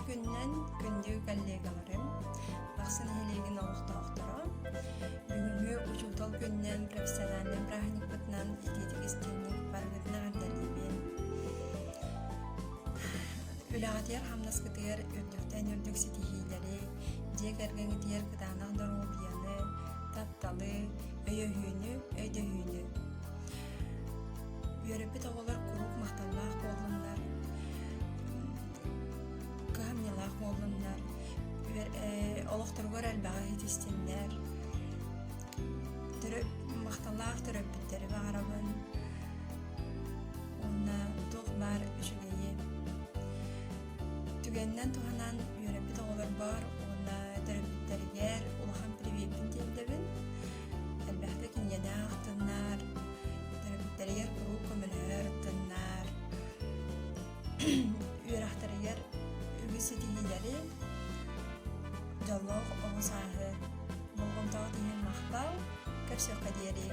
Үтүө күнүнэн күндү коллегаларым, Бахсы нэһилиэгин олохтоохторо, бүгүҥҥү учуутал күнүнэн профессиональнай бырааһынньыкпытынан итиитик истиҥник барыгытын эҕэрдэлиибин. Үлэҕитигэр хамнаскытыгар үрдүктэн үрдүк ситиһиилэри, дьиэ кэргэҥҥитигэр кытаанах доруобуйаны, тапталы, өйөһүүнү, өйдөһүүнү. Үөрэппит оҕолор куруук махталлаах буоллуннар, кыһамньылаах буоллуннар, олохторугар элбэҕи ситистиннэр. Махталлаах төрөппүттэри баҕарабын уонна туох баар үчүгэйи. Түгэнинэн туһанан үөрэппит оҕолорбор уонна төрөппүттэригэр улахан привеппин тиэрдэбин. Элбэхтэ кинигэни аахтыннар, төрөппүттэригэр куруук көмөлөһөр ыттыннар, үөрэхтэригэр үгүс ситиһиилэри, дьоллоох оҕо сааһы, болҕомтоҕут иһин махтал, көрсүөххэ диэри.